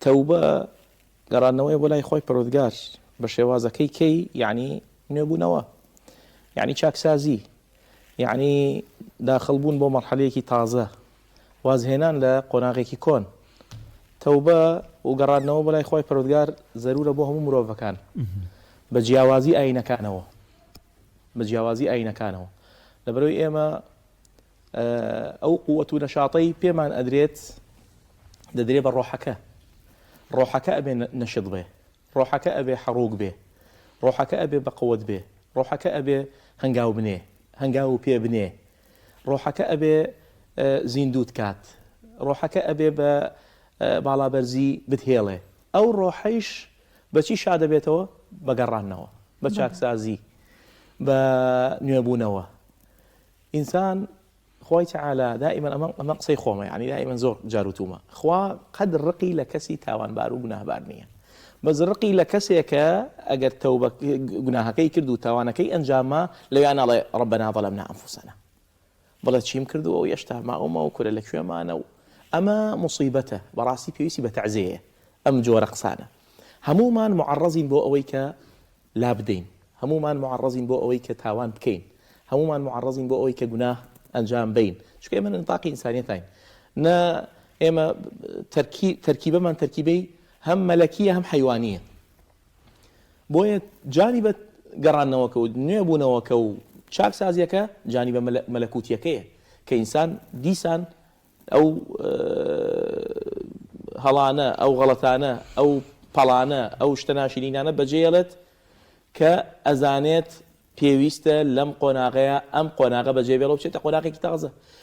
تەوبە گەڕاندنەوەیە بۆ لای خوای پەروەردگار بە شێوازەکەی کەی یعنی نوێبوونەوە، یعنی چاکسازی، یعنی داخل بوون بۆ مەرحەلەیەکی تازە، وازهێنان لە قۆناغێکی کۆن. تەوبە و گەڕاندنەوە بۆ لای خوای پەروەردگار زەرورە بۆ هەموو مرۆڤەکان بە جیاوازی ئاینەکانەوە، بە جیاوازی ئاینەکانەوە. لەبەرئەوەی ئێمە ئەو قوت و نەشاتەی پێمان ئەدرێت دەدرێ بە ڕۆحەکە، ڕۆحەکە ئەبێ نەشت بێ، ڕۆحەکە ئەبێ حەڕوک بێ، ڕۆحەکە ئەبێ بەقوت بێ، ڕۆحەکە ئەبێ هەنگاو بنێ، هەنگاو و پێ بنێ، ڕۆحەکە ئەبێ زیندووت کات، ڕۆحەکە ئەبێ بە باڵابەرزی بتهێڵێ. ئەو ڕۆحەیش بە چی شادەبێتەوە؟ بە گەڕانەوە، بە چاکسازی، بە نوێبوونەوە. ئینسان خوای تەعالا دائیمەن ئەمە ئەمە قسەی خۆمە یانی دائیمەن زۆر جار وتومە خوا قەد ڕقی لە کەسی تاوانبار و گوناهبار نییە بەس ڕقی لە کەسێکە ئەگەر تەوبە گوناهەکەی کرد و تاوانەکەی ئەنجامما لەویا ناڵێ ربنا ظلمنا انفسنا بڵێ چیم کردووە و یەشتا ماومە و کورە لە کوێمانە و ئەمە مصیبەتە بەڕاستی پێویستی بە تەعزێیە ئەم جۆرە قسانە هەمومان معڕەزین بۆ ئەوەی کە لابدەین، هەموومان موعەڕەزین بۆ ئەوەی کە تاوان بکەین، هەموومان موعەڕەزین بۆ ئەوەی کە گوناه ئەنجام بەین، چونکە ئێمە لە نتاقی ئینسانیەتاین، نە ئێمە تەرکی تەرکیبەمان تەرکیبەی هەم مەلەکیە هەم حەیوانیە، بۆیە جانیبە گەڕاندنەوەکە و نوێ بوونەوەکە و چاکسازیەکە جانیبە مەلەکوتیەکەیە کە ئینسان دیسان ئەو هەڵانە، ئەو غەڵەتانە، ئەو پەڵانە، ئەو شتە ناشیرینانە بەجێیەڵێت کە ئەزانێت پێویستە لەم قۆناغەیا ئەم قۆناغە بەجێ بێڵێ و بچێتە قۆناغێکی تازە.